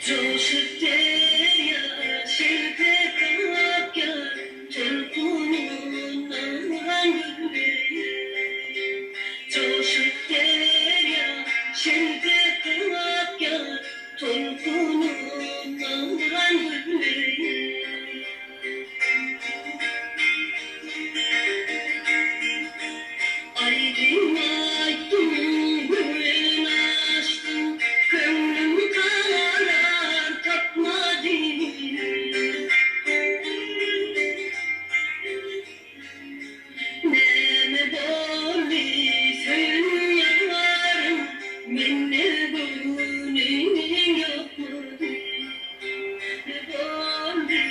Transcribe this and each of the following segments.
Joşup derýa şelpe kakýar, Tolkunyndan gülleýär. Joşup derýa şelpe kakýar, Tolkunyndan gülleýär. Aýdym aýtdym, göwün açdym, Köňlüm karar tapmady. Näme boldy söýen ýarym, Mende göwnüň ýokmady. Näme boldy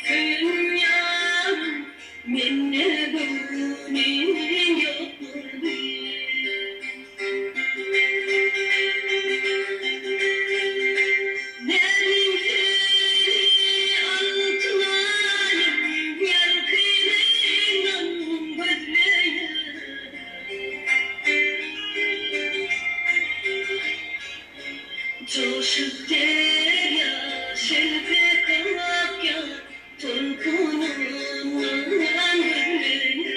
söýen ýarym, Mende göwnüň ýokmady. Nädip seni altyn aýym, Ýalkymyňdan gözleýän. Joşup derýa şelpe kakýar, Tolkunyndan gülleýär.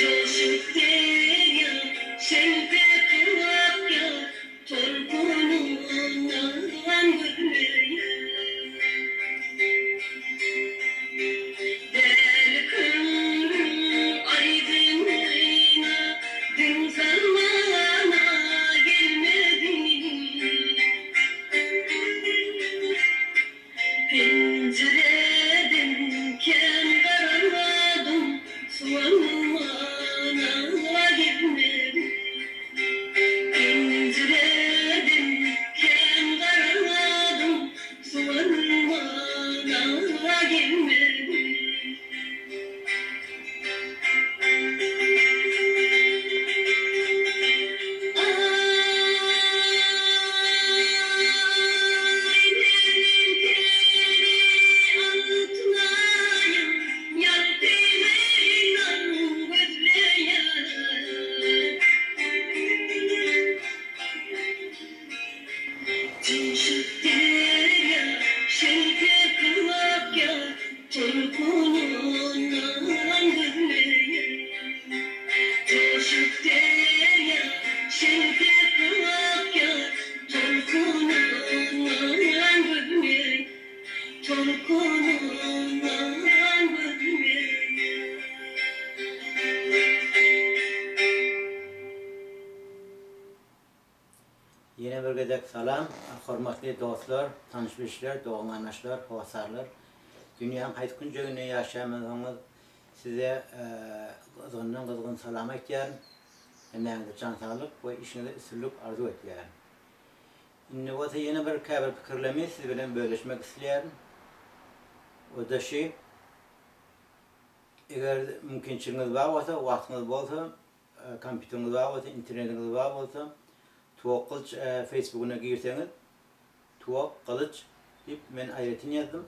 Joşup derýa şelpe kakýar, Tolkunyndan gülleýär. Däli köňlüm aýdymyna diň salmana gelmedi. Penjireden kän garadym, suwanmana gelmedi. Penjireden kän garadym, Suwanmana gelmedi. Aý meniň teri altyn aýym, Ýalkymyndan gözleýän. Joşup derýa şelpe kakýar, Tolkunyndan gözleýär. Joşup derýa şelpe kakýar, Tolkunyndan gözleýär. Tolkunyndan gözleýär. Ýene bir gezek salam, hormatly dostlar, tanyş-bilişler, dogan-garyndaşlar, hossarlar. Dünýäniň haýsy künjeginde ýaşaýan bolsaňyz, size gyzgyndan gyzgyn salam aýtýaryn. Hemmäňize jan saglyk we işiňizde üstünlik arzuw etýärin. Indi bolsa ýene bir käbir pikirlerimi siz bilen bölüşmek isleýärin. O-da şu, eger mümkinçiligiňiz bar bolsa, wagtyňyz bolsa, Kompýuteriňiz bar bolsa, internetiňiz bar bolsa, Tuwak Gylyç Facebookyna girseňiz, Tuwak Gylyç diýip men aýratyn ýazdym.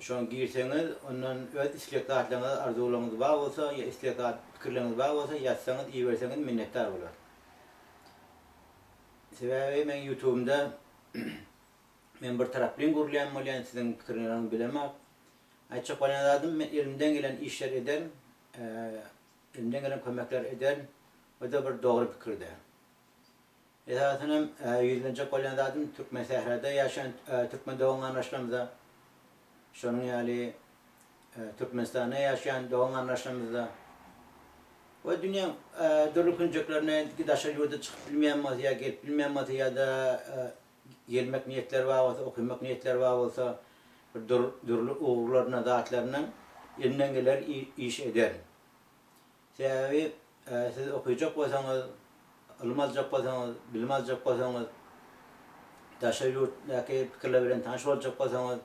Şoňa girseňiz, ondan öz isleg zatlaryňyz, arzuwlaryňyz bar bolsa, ýa isleg zat pikirleriňiz bar bolsa ýazsaňyz, iberseňiz minnetdar bolaryn. Sebäbi meň ýutubymda men bir taraplyn gürleýän bolýan, siziň pikirleriňizi bilemok. Aýtjak bolýan zadym, men elimden gelen işleri ederin. Elimden gelen kömekleri ederin. O-da bir dogry pikir-dä. Esasanam ýüzlenjek bolýan zadym türkmen sährada ýaşaýan türkmen dogan-garyndaşlarymyza, şonuň ýaly Türkmenistanda ýaşaýan dogan-garyndaşlarymyza we dünýäň dürli künjeklerine daşary ýurda çykyp bilmeýän bolsa ýa gelip bilmeýän bolsa ýa-da gelmek niýetleri bar bolsa, okamak niýetleri bar bolsa, bir dürli ugurlarynda zatlaryndan elimden geler iş ederin. Sebäbi siz okajak bolsaňyz, ylym aljak bolsaňyz, bilim aljak bolsaňyz, daşary ýurtdaky pikirler bilen tanyş boljak bolsaňyz,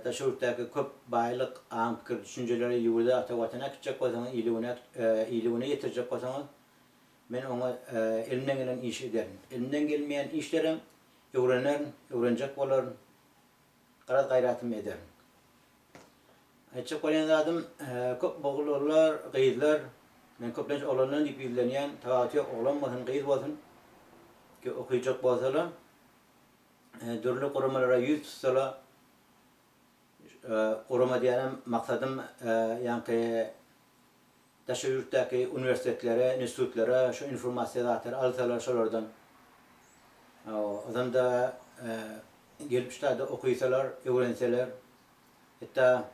daşary ýurtdaky köp baýlyk, aň-pikir, düşünjeleri ýurda, ata Watana äkitjek bolsaňyz, ili-güne ili-güne ýetirjek bolsaňyz, Men oňa elimden gelen işi ederin. Elimden gelmeýän işlerem öwrenerin, öwrenjek bolaryn, garaz gaýratymy ederin. Aýtjak bolýan zadym, köp oglanlar, gyzlar, men köplenç oglanlar diýip ýüzlenýän, tapawuty ýok, oglan bolsun, gyz bolsun, ki okyjak bolsalar. Dürli guramalara ýüz tutsalar, gurama diýýänem maksadym ýaňky daşary ýurtdaky uniwersitetlere, institutlara şu informasiýa zatlary alsalar şolardan. Ozanda gelip şu taýda okysalar, öwrenseler, hatda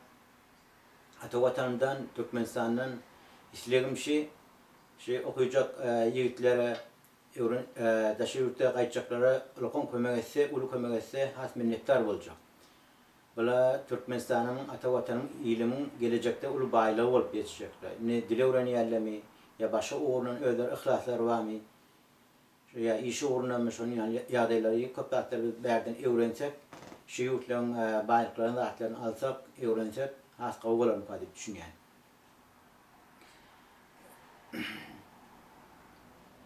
ata Watanymdan, Türkmenistandan islegim şi, şi okyjak ýigitlere, öwren daşary ýurtda gaýtjaklara ulkan kömek etse, uly kömek etse has minnetdar boljak. Bula Türkmenistanyň, ata Watanyň, ilimiň gelejekde uly baýlygy bolup ýetişjekler. Indi dil öwrenýärlermi ýa başga ugurdan özleri yhlaslary barmy, şu ýa iş ugrundamy şonuň ýaly ýagdaýlary köp zatlary biz bärden öwrensek, şu ýurtlaryň baýlyklaryny zatlaryny alsak, öwrensek has gowy bolarmyka diýip düşünýän.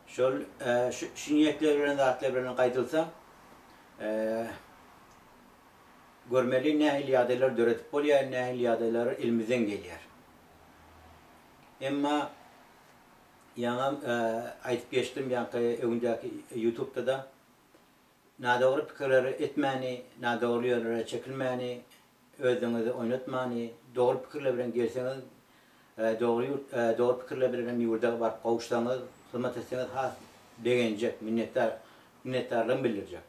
Şol şu niýetler bilen zatlar bilen gaýdylsa, görmeli nähili ýagdaýlar döredip bolýar, nähili ýagdaýlar elimizden gelýär. Emma ýaňam aýdyp geçdim, ýaňky öňündäki ýutubda-da nadogry pikirleri etmäni, nadogry ýerlere çekilmäni, Özüňizi oýnatmany, dogry pikirler bilen gelseňiz, dogry ýurt, dogry pikirler bilen hem ýurda baryp gowuşsaňyz, hyzmat etseňiz has begenjek, minnetdar, minnetdarlygymy bildirjek.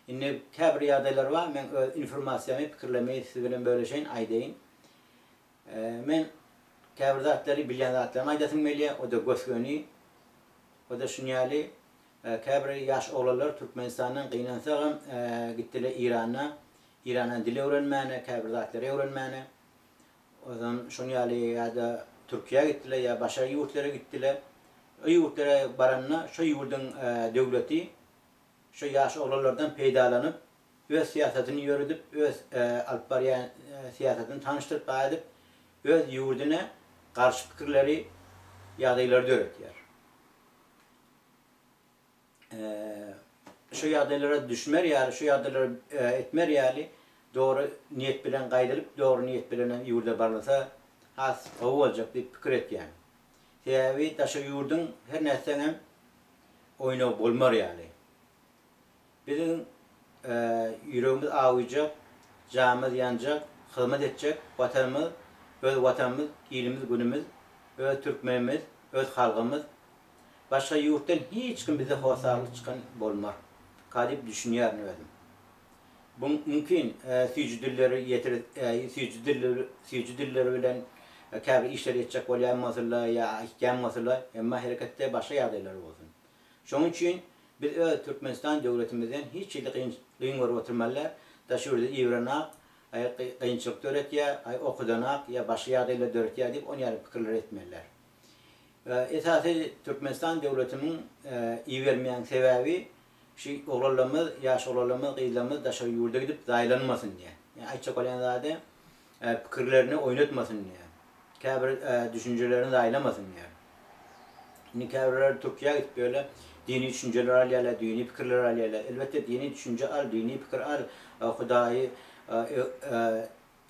Indi käbir ýagdaýlar bar, men öz informasiýamy, pikirlerimi siz bilen bölüşeýin, aýdaýyn. Men käbir zatlary, bilýän zatlarymy aýdasym gelýär, o-da gös-göni, o-da şuny ýaly, käbir ýaş oglanlar Türkmenistandan gynansagam gitdiler Irana, Eýrandan dil öwrenmäne, käbir zatlary öwrenmäne. Ozan şoň ýaly ýa-da Türkiýä gitdiler ýa başga ýurtlara gitdiler. O ýurtlara baranda şo ýurduň döwleti şo ýaş oglanlardan peýdalanyp, öz syýasatyny ýöredip, öz alyp barýan syýasatyny tanyşdyryp edip, öz ýurduna garşy pikirleri, ýagdaýlary döretýär. Şu ýagdaýlara düşmer ýaly, şu ýagdaýlary etmer ýaly dogry niýet bilen gaýdylyp, dogry niýet bilenem ýurda barylsa has gowy boljak diýip pikir etýän. Sebäbi daşary ýurduň her nätseňem oýnagy bolmar ýaly. Biziň ýüregimiz awujak, janymyz ýanjak, hyzmat etjek Watanymyz, öz Watanymyz, ilimiz, günümiz, öz türkmenimiz, öz halgymyz. Başga ýurtdan hiç kim bize hossarlyk çykan bolmar. Ka diýip düşünýärin özüm. Bu mümkin süýji dilleri ýetir süýji dilleri süýji dilleri bilen käbir işleri etjek bolýan bolsalar ýa aýtýan bolsalar, emma hereketde başga ýagdaýlar bolsun. Şonuň üçin biz öz Türkmenistan döwletimizden hiç hili gyn gyn görüp oturmaly däl. Daş ýurda ibrenak, aý kynçylyk döretýär, aý okudanak ýa başga ýagdaýlar döretýär diýip on ýaly pikirleri etmeli däl. Esasy Türkmenistan döwletiniň ibermeýän sebäbi şu oglanlarymyz, ýaş oglanlarymyz, gyzlarymyz daşary ýurda gidip zaýalanmasyn diýýär. Ýa aýtjak bolýan zady pikirlerini oýnatmasyn diýýär. Käbir düşünjelerini zaýalamasyn diýýär. Indi käbirler Türkiýä gidip ýöne dini düşünjeler alýarlar, dini pikirler alýarlar. Elbetde dini düşünje al, dini pikir al, Hudaýy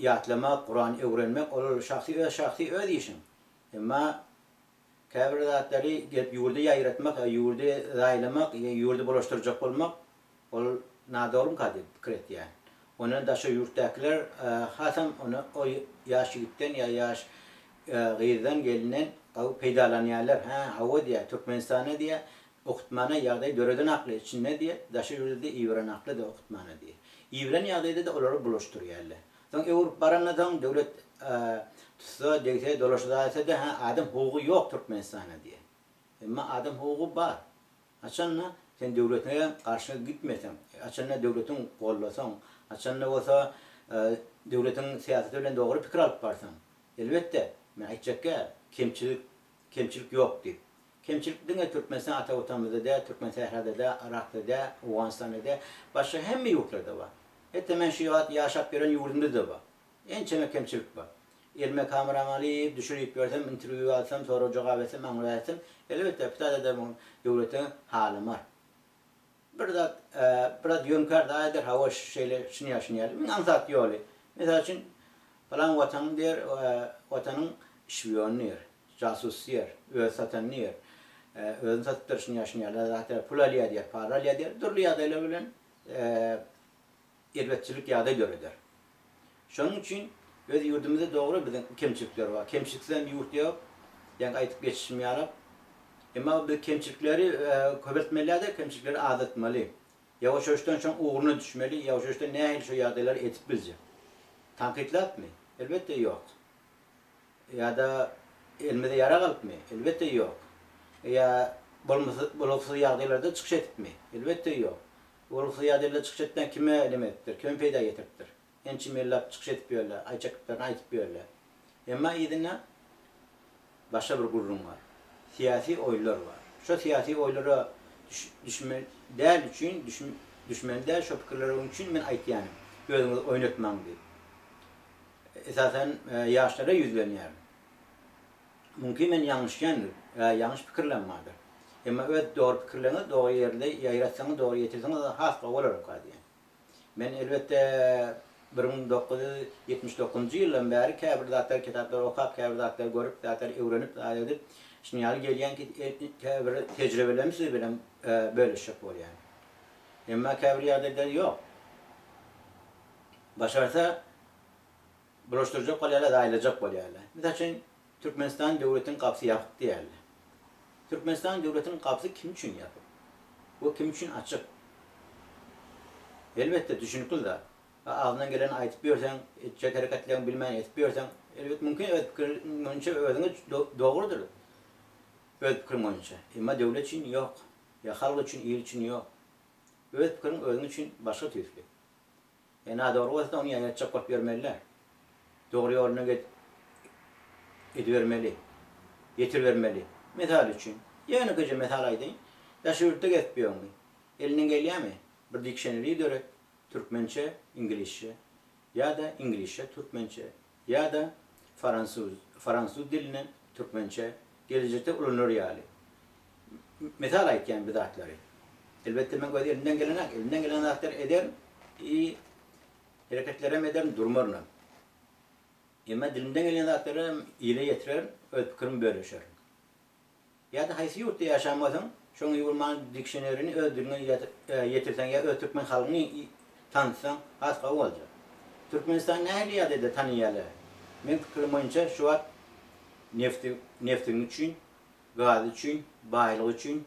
ýatlamak, Kurany öwrenmek ol şahsy öz şahsy öz işiň. Emma käbir zatlary gelip ýurda ýaýratmak, ýurdy zaýalamak, ýurdy bulaşdyrjak bolmak ol nadogrymka diýip pikir etýän. Ony daşary ýurtdakylar hasam ony o ýaş ýigitden ýa ýaş gyzdan, gelinden gawy peýdalanýarlar. Hä, hawa diýýär, Türkmenistanda diýýär, okutmana ýagdaý döreden akly içinde diýýär, daşary ýurda-da iberen akly-da okutmana diýýär. Iberen ýagdaýda-da olary bulaşdyrýarlar. Soň öwrüp barandan soň döwlet tutsa, degse, dolaşydaýsa-da hä adam hukugy ýok Türkmenistanda diýýär. Emma adam hukugy bar. Haçanda sen döwletiňe garşy gitmeseň, haçanda döwletiň gollasaň, haçanda bolsa döwletiň syýasaty bilen dogry pikir alyp barsaň, elbetde, men aýtjakgä, kemçilik kemçilik ýok diýip. Kemçilik diňe Türkmenistan ata watanymyzda däl, Türkmen sährada däl, Yrakda däl, Owganystanda däl, başga hemme ýurtlarda bar. Hetde men şu wagt ýaşap ýören ýurdumyzda bar. Ençeme kemçilik bar. Elime kameramy alyp, düşürip ýörsem, interwýu alsam, sorag-jogap etsem, aňrybaý etsem, elbetde, pytada-da muň döwletiň halamar. Bir zat, bir zat ýöňkär zat eder, hawa, şeýle, şuny ýa şuny ýaly. Iň aňsat ýoly. Mysal üçin, pylan watanyň diýer, watanyň şpiony diýer, jasusy diýer, özi satany diýer, özüni satypdyr, şuny ýa şuny ýaly zatlar, pul alýar diýer, para alýar diýer, dürli ýagdaýlar bilen. erbetçilik ýagdaý döreder. Şonuň üçin öz ýurdumyzda dogry biziň kemçilikler bar. Kemçiliksiz hem ýurt ýok. Ýaňky aýdyp geçişim ýaly. Emma biz kemçilikleri köpeltmeli däl-de, kemçilikleri azaltmaly. Ýawaş-ýuwaşdan şoň ugruna düşmeli, ýawaş-ýuwaşdan nähili şo ýagdaýlary edip biljek. Tankytlapmy? Elbetde ýok. Ýa-da elimize ýarag alypmy? Elbetde ýok. Ýa bolmasyz, bolaksyz ýagdaýlarda çykyş edipmi? Elbetde ýok. Bolaksyz ýagdaýlarda çykyş etmän kime neme edipdir, kime peýda getiripdir? Ençeme ýyllap çykyş edip ýörler, aýtjaklyklaryny aýdyp ýörler. Emma yzynda başga bir gürrüň bar. Syýasy oýlar bar. Şo syýasy oýlara düşmeli däl üçin, düşmeli däl şo pikirlere üçin men aýtýanym, özüňizi oýnatmaň diýip. Esasan ýaşlara ýüzlenýärin. Mümkin men ýalňyşýandyr, ýalňyş pikirlem bardyr. Emma öz dogry pikirleriňizi dogry ýerde ýaýratsaňyz, dogry ýetirseňiz has gowy bolarmyka diýýän. Men elbetde 1979-njy ýyldan bäri käbir zatlary kitaplary okap, käbir zatlary görüp, zatlary öwrenip, zat edip, şunuň ýaly gelýän ki, käbir tejribelerimi siz bilen bölüşjek bolýan. Emma käbir ýagdaýda ýok. Başarsa bulaşdyrjak bolýarlar, zaýalajak bolýarlar. Mysal üçin, Türkmenistan döwletiniň gapysy ýapyk diýýärler. Türkmenistan döwletiniň gapysy kim üçin ýapyk? We kim üçin açyk? Elbetde, düşünikli zat. Agzyňdan geleni aýdyp ýörseň, etjek hereketleriňi bilmän edip ýörseň, elbet mümkin öz pikiriň boýunça özüňe dogrudyr. Öz pikiriň boýunça. Emma döwlet üçin ýok. Ýa halk üçin, il üçin ýok. Öz pikiriň özüň üçin başga tüýsli. E nadogry bolsa ony ýaýratjak bolup ýörmeli däl. Dogry ýoluna ged edibermeli. Ýetiribermeli. Mysal üçin, ýönekeýje mysal aýdaýyn. Daşary ýurtda gezip ýörüňmi? Elinden gelýärmi? Bir dikşeneri döret, türkmençe, iňlisçe ýa-da iňlisçe, türkmençe ýa-da fransuz, fransuz dilinden türkmençe gelejekde ulanar ýaly. Mysal aýtýan bu zatlary. Elbetde men öz elimden gelenak, elimden gelen zatlary ederin i hereketlerem ederin, durmarynam. Emma dilimden gelen zatlary hem ile ýetirerin, öz pikirimi bölüşerin. Ýa-da haýsy ýurtda ýaşan bolsaň, şoň ýugurman dikşenerini öz diliňe ýetirseň ýa öz türkmen halkyňy tanytsaň has gowy boljak. Türkmenistany nähili ýagdaýda tanaýarlar? Meň pikirim boýunça şu wagt nefti neftiň üçin, gazy üçin, baýlygy üçin,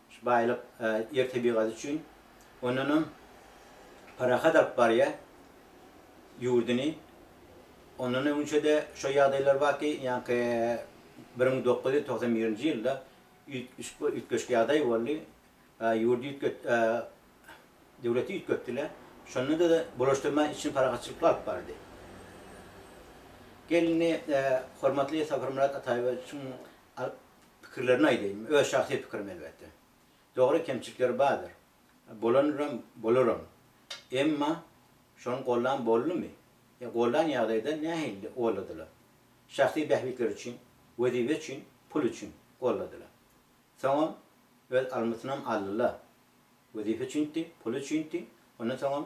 şu baýlyk ýer tebigaty üçin, ondanam parahat alyp barýar ýurduny. Ondan öňünçe-de şo ýagdaýlar bar ki, ýaňky 1991-nji ýylda üýtgeşik ýagdaý boldy. Ýurdy üýtget döwleti üýtgetdiler. Şonda-da bulaşdyrman içini parahatçylykly alyp bardy. Gel indi hormatly Saparmyrat Ataýewiçiň pikirlerini aýdaýyn. Öz şahsy pikirim elbetde. Dogry kemçilikleri bardyr. Bolandyram, bolaram. Emma şony gollan boldumy? Ýa gollan ýagdaýda nähili golladylar? Şahsy bähbitleri üçin, wezipe üçin, pul üçin golladylar. Soňam öz almytynam aldylar. Wezipe üçindi, pul üçindi, ondan soňam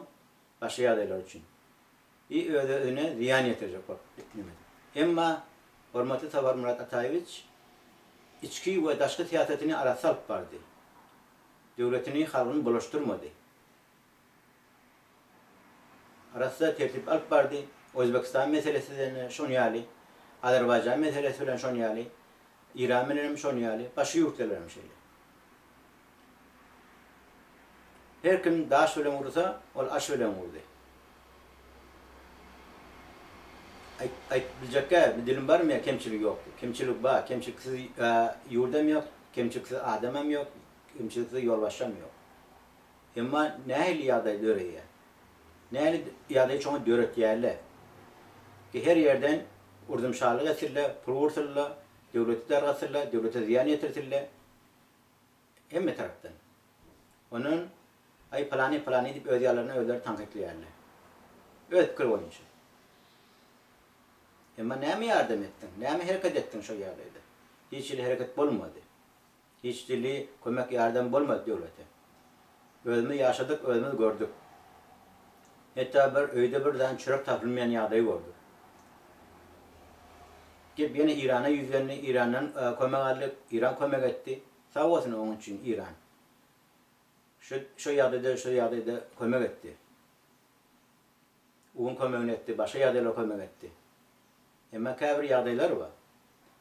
başga ýagdaýlar üçin. I öz-özüne zyýan ýetirjek bolup neme edip. Emma hormatly Saparmyrat Ataýewiç içki we daşky syýasatyny arassa alyp bardy. Döwletini, halkyny bulaşdyrmady. Arassa tertip alyp bardy. Özbekistan meselesi bilen şon ýaly, Azerbaýjan meselesi bilen şon ýaly, Eýran bilen hem şon ýaly, başga ýurtlar bilen hem şeýle. Her kim daş bilen ursa, ol aş bilen urdy. Aýt, aýtyp biljekkä, bir dilim barmy ýa kemçilik ýok diýip. Kemçilik bar, kemçiliksiz ýurdam ýok, kemçiliksiz adamam ýok, kemçiliksiz ýolbaşçam ýok. Emma nähili ýagdaý döreýär? Nähili ýagdaýy şoňa döretýärler? Ki her ýerden urdumşalyk etsinler, pul ursunlar, döwleti dargatsynlar, döwlete zyýan ýetirsinler. Hemme tarapdan. Ondan aý pylany pylany diýip öz ýalaryny özleri tankytlaýarlar. Öz pikiri boýunça. Emma näme ýardam etdiň? Näme hereket etdiň şol ýagdaýda? Hiç hili hereket bolmady. Hiç hili kömek ýardam bolmady döwlete. Özümiz ýaşadyk, özümiz gördük. Hatda bir öýde bir däne çörek tapylmaýan ýagdaýy gördük. Gep ýene Irana ýüzlendi, Irandan kömek aldyk, Iran kömek etdi. Sag bolsun oň üçin Iran. Şu şu ýagdaýda şu ýagdaýda kömek etdi. Uguň kömegini etdi, başga ýagdaýlar kömek etdi. Emma käbir ýagdaýlar bar.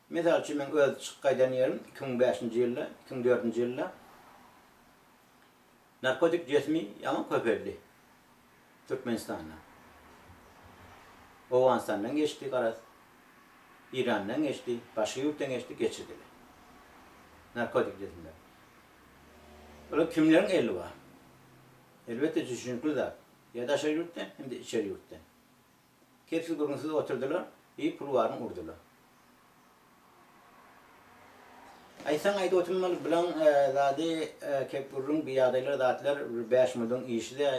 Mysal üçin meň öz çykyp gaýdan ýerim 2005-nji ýylda, 2004-nji ýylda narkotik jesmi ýaman köpeldi Türkmenistanda. Owganystandan geçdi garaz, Irandan geçdi, başga ýurtdan geçdi, geçirdiler. Narkotik jesimler. Olar kimleriň eli bar? Elbetde düşünikli zat. Ýa daşary ýurtdan hem-de içeri ýurtdan. Kepsiz gürrüňsiz oturdylar i pul baryny urdular. Aýtsaň aýdyp oturmaly bulaň zady kep gürrüň bi ýagdaýlar zatlar bir bäş muduň işide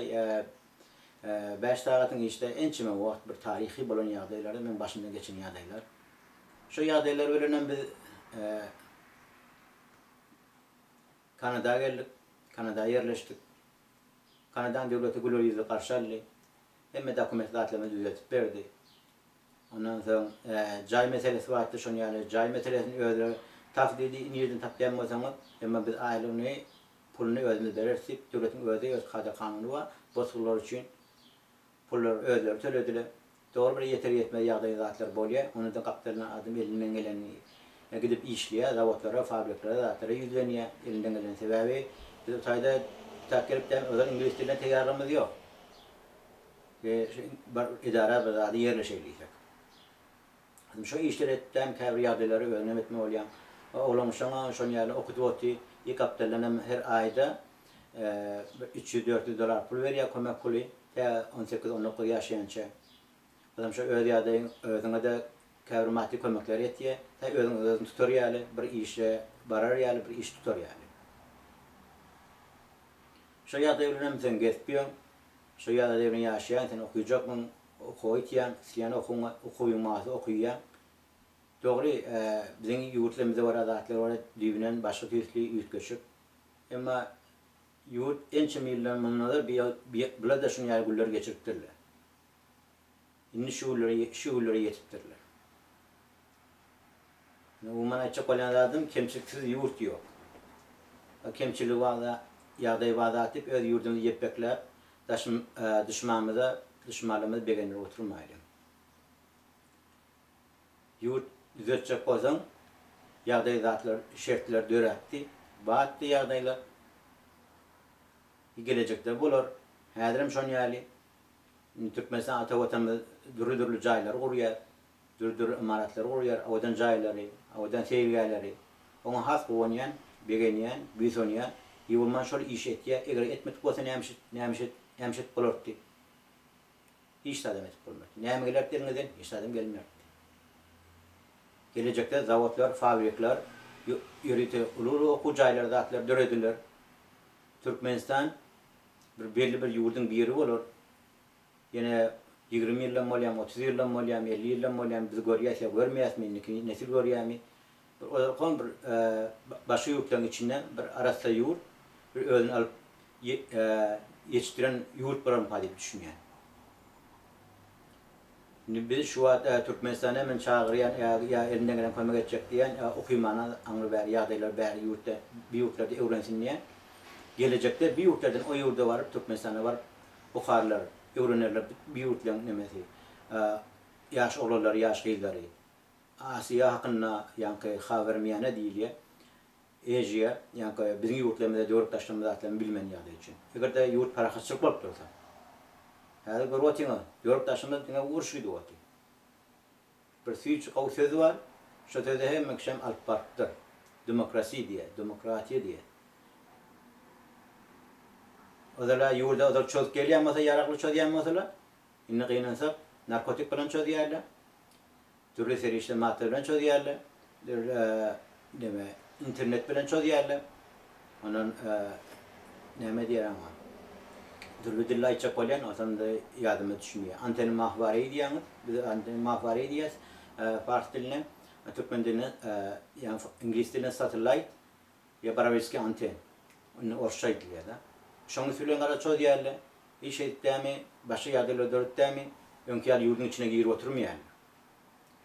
bäş sagatyň işide ençeme wagt bir taryhy bolan ýagdaýlarda meň başymdan geçen ýagdaýlar. Şo ýagdaýlar bilenem biz Kanada geldik, Kanada ýerleşdik. Kanadanyň döwleti güler ýüzli garşy aldy. Hemme dokument zatlarymy düzetip berdi. Ondan soň jaý meselesi bardy, şonuň ýaly jaý meselesini özleri tas diýdi, nirden tapýan bolsaňyz, emma biz aýlygyny, puluny özümiz bereris diýip, döwletiň özi öz kada-kanuny bar, bosgunlar üçin pullary özleri tölediler. Dogry bir ýeter-ýetmez ýagdaý zatlar bolýar, ony-da gapdalyndan adam elinden gelenini gidip işleýär, zawodlara, fabriklere, zatlara ýüzlenýär, elinden geleni. Sebäbi biz o taýda tak gelip däl, ozal iňlis diline taýýarlygymyz ýok. We şu bir edara bir zada ýerleşeý diýsek. Adam şo işleri etdäm käbir ýagdaýlary özüňem etmeli bolýaň. Oglan şoňa şon ýaly okudyp oty, i gapdaldanam her aýda bir 300-400 dollar pul berýär kömek puly tä on sekiz, on dokuz ýaşaýança. Adam şo öz ýagdaýyň özüňe-de käbir maddy kömekler etýär. Tä özüň özüňi tutar ýaly bir işe barar ýaly bir iş tutar ýaly. Şo ýagdaý bilenem sen gezip ýöň. Şo ýagdaýda bilen ýaşaýaň, sen okyjakmyň, okuwa gitýäň, isleýän okuwyňa, okuwyň barsa okyýaň. Dogry, biziň ýurtlarymyzda görä zatlar görä düýbünden başga tüýsli, üýtgeşik. Emma ýurt ençeme ýyldan mundan ozal bular-da şunuň ýaly günleri geçiripdirler. Indi şu günlere, şu günlere ýetipdirler. Indi umuman aýtjak bolýan zadym, kemçiliksiz ýurt ýok. Kemçiligi bar ýagdaýy bar zat diýip öz ýurdumyzy ýepbekläp, daşym duşmanymyza, duşmanlarymyzy begendirip oturmaýlyň. Ýurt düzetjek bolsaň, ýagdaý zatlar, şertler döräpdi, batdy ýagdaýlar. Gelejekde bolar. Häzirem şon ýaly. Indi Türkmenistan ata Watanymyz dürli-dürli jaýlary gurýar. Dürli-dürli ymaratlary gurýar, owadan jaýlary, owadan seýilgähleri. Oňa has guwanýan, begenýän, buýsanýan. Ýuwulman şol işi etýär. Eger etmedik bolsa näme näme näme edip bolardy? Hiç zadam edip bolmazdy. Näme gelerdi eliňizden? Hiç zadam gelmerdi. Gelejekde zawodlar, fabrikler, ýörite uly-uly okuw jaýlary zatlar dörediler. Türkmenistan bir belli bir ýurduň biri bolar. Ýene 20 ýyldan bolýarmy, 30 ýyldan bolýarmy, 50 ýyldan bolýarmy, biz görýäs ýa görmeýäsmi, indiki nesil görýärmi? Bir ozalkam bir başga ýurtlaryň içinde bir arassa ýurt, bir özüni alyp ýetişdiren ýurt bolarmyka diýip düşünýän. Indi biz şu wagt Türkmenistana men çagyrýan ýa elimden gelen kömek etjek diýýän, okymana aňry bäri ýagdaýlar bäri ýurtda, bi ýurtlarda öwrensin diýýän. Gelejekde bi ýurtlardan o ýurda baryp Türkmenistana baryp okarlar, öwrenerler bi ýurtlaryň nemesi, ýaş oglanlary, ýaş gyzlary. Aziýa hakynda ýaňky habermiýane diýilýär. Asia, ýaňky biziň ýurtlarymyzda döwrüp taşlanma zatlaryny bilmän ýagdaý üçin. Eger-de ýurt parahatçylyk bolup dursa. Häzir görüp otyňyz, döwrüp taşlamaz diňe uruş gidip otyr. Bir süýji gowy söz bar, şo sözi hemme kişem alyp barypdyr. Demokrasi diýýär, demokratiýa diýýär. Ozal-a ýurda ozal çozup gelýän bolsa, ýaragly çozýan bolsalar, indi gynansak, narkotik bilen çozýarlar. Dürli serişde madda bilen çözýärler. Dürli neme internet bilen çözýärler. Ondan näme diýer aňa. Dürli dilde aýtjak bolýan, onsoň-da ýadyma düşmeýär. Antena mahwari diýýäňiz. Biz antena mahwari diýýäs pars diline, türkmen diline, ýa iňlis diline satellite ýa barabelskiý anten. Indi orsça aýdylýar-da. Şoň üsti bilen gara çözýärler. Iş edipdämi, başga ýagdaýlar döretdämi, öňki ýaly ýurduň içine girip oturmaýarlar.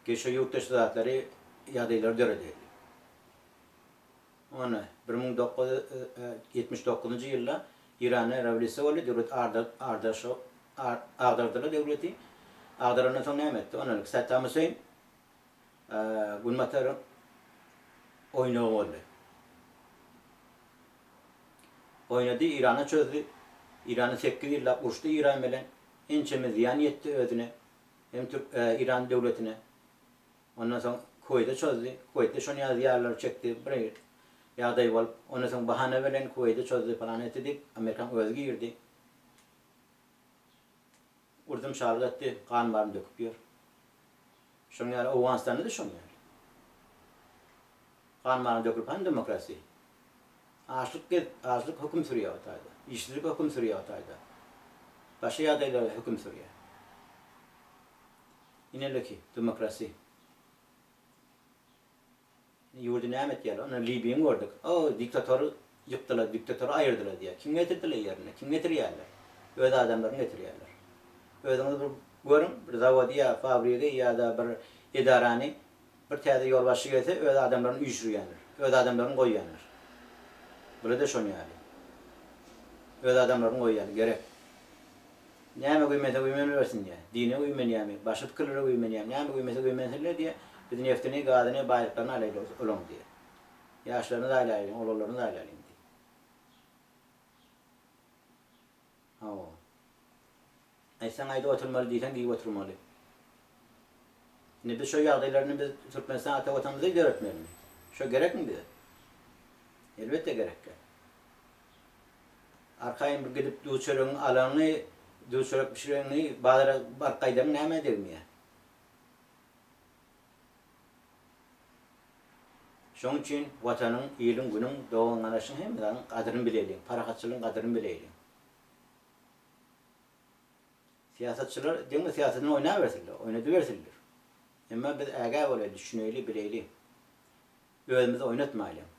Ki şo ýurtda şu zatlary, ýagdaýlary döredeli. Ony 1979-njy ýylda Iranda rewolýusiýa boldy, döwlet ardaşy. Agdardylar döwleti. Agdarandan soň näme etdi? Ondan Saddam Hüseýin Günbataryň oýnagy boldy. Oýnady, Irana çözdi. Irany sekiz ýyllap uruşdy Iran bilen. Ençeme zyýan ýetdi özüne, hem türk Iran döwletine. Ondan soň Kuweýde çozdy. Kuweýtde şony ýaly zyýanlary çekdi. Bir ýagdaý bolup, ondan soň bahana bilen Kuweýde çozdy falan etdi diýip, Amerikaň özi girdi. Urdum şalyk etdi, gan baryny döküp ýör. Şoň ýaly Owganystanda-da şoň ýaly. Gan baryny dökülip hany demokrasiýa? Açlyk gez, açlyk höküm sürýär o taýda. Işsizlik höküm sürýär o taýda. Başga ýagdaýlar höküm sürýär. Ineleki, demokrasiýa. Ýurdy näme etýärler? Onda Libiýany gördük. O, diktatory ýykdylar, diktatory aýyrdylar diýýär. Kim getirdiler ýerine? Kim getirýärler? Öz adamlaryny getirýärler. Özüňiz bir görüň, bir zawody ýa fabrigi ýa-da bir edarany bir täze ýolbaşçy gelse, öz adamlaryny üýşürýändir. Öz adamlaryny goýýandyr. Bular-da şon ýaly. Öz adamlaryny goýýarlar, gerek. Näme güýmense güýmenibersin diýýär. Dine güýmenýärmi, başga pikirlere güýmenýärmi, näme güýmense güýmensinler diýýär. Biz neftini, gazyny, baýlyklaryny alaýly olaň diýýär. Ýaşlaryny zaýalaýlyň, oglanlaryny zaýalaýlyň diýýär. Hawa. Aýtsaň aýdyp oturmaly, diýseň diýip oturmaly. Indi biz şo ýagdaýlaryny biz Türkmenistan ata watanymyzy döretmelimi? Şo gerekmi bize? Elbetde gerekkä. Arkaýyn bir gidip duz-çöregiňi alanyňy, duz-çörek bişireniňi, bazara baryp gaýdanyň nämä degmeýär. Şonuň üçin Watanyň, iliň, günüň, dogan-gardaşyň hemme zadyň gadyryny bileliň, parahatçylygyň gadyryny bileýliň. Syýasatçylar diňe syýasatyny oýnabersinler, oýnadybersinler. Emma biz ägä bolaýly, düşüneýli, bileýli. Özümizi oýnatmaýlyň.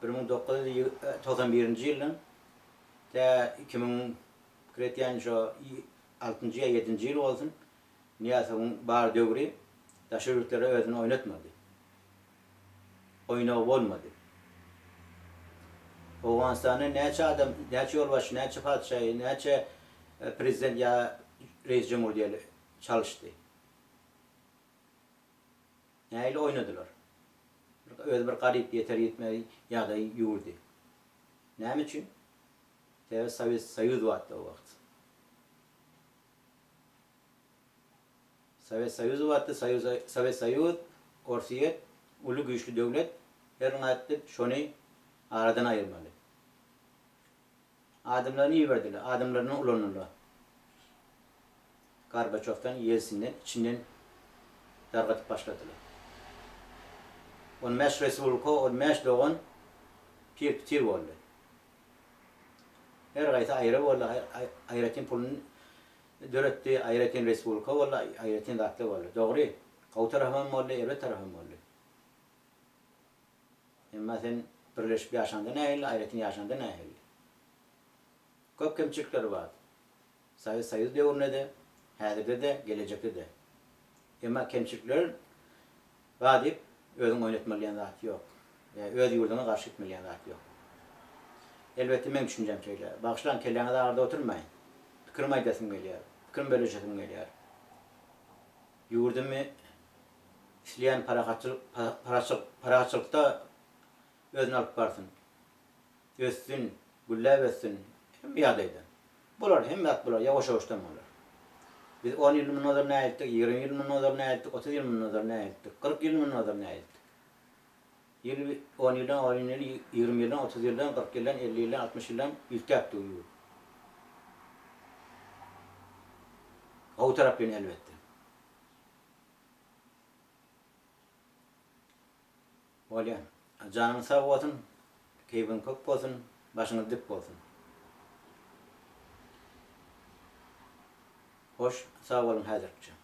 1991-nji ýyldan tä 2000 pikir etýän şo altynjy ýa ýedinji ýyl bolsun, Nyýazowyň bar döwri daşary ýurtlara özüni oýnatmady. Oýnagy bolmady. Owganystanda näçe adam, näçe ýolbaşçy, näçe patyşaýy, näçe prezident ýa reis jumhur diýeli çalyşdy. Nähili oýnadylar? Özi bir garyp, ýeter-ýetmez ýagdaý ýurdy. Näme üçin? Sebäbi Sowet Soýuz bardy o wagt. Sowet Soýuzy bardy, Soýuz, Sowet Soýuz, Orsýet uly güýçli döwlet, her nätdip şony aradan aýyrmaly. Adamlaryny iberdiler, adamlaryny ulandylar. Gorbaçowdan, Ýelsinden içinden dargadyp başladylar. On bäş respublika, on bäş dogan pir-pitir boldy. Her gaýsy aýry boldy, aýratyn puluny döretdi, aýratyn respublika boldy, aýratyn zatlar boldy. Dogry, gowy tarapam boldy, erbet tarapam boldy. Emma sen birleşip ýaşaňda nähili, aýratyn ýaşaňda nähili? Köp kemçilikleri bardy. Sowet Soýuz döwründe-de, häzirde-de, gelejekde-de. Emma kemçilikler bar diýip, özüň oýnatmaly diýen zat ýok. Ýa öz ýurduňa garşy gitmeli diýen zat ýok. Elbetde meň düşünjem şeýle. Bagyşlaň, kelläňizi agyrdyp oturmaýyn. Pikirimi aýdasym gelýär. Pikirimi bölüşesim gelýär. Ýurdumy isleýän parahatçylyk, parahatçylyk, parahatçylykda özüni alyp barsyn. Össün, gülläp össün, hemme ýagdaýda. Bolar, hemme zat bolar, ýawaş-ýawaşdan bolar. Biz on ýyl mundan ozal nähilitdik, 20 ýyl mundan ozal nähilitdik, 30 ýyl mundan ozal nähilitdik, 40 ýyl mundan ozal nähilitdik. Ýyl, on ýyldan, on ýyl, 20 ýyldan, 30 ýyldan, 40 ýyldan, 50 ýyldan, 60 ýyldan üýtgäp dur ýurt. Gowy tarapyn elbetde. Bolýa. Janyň sag bolsun, keýpiň kök bolsun, başyňyz dik bolsun. Hoş, sag boluň häzirlikçe.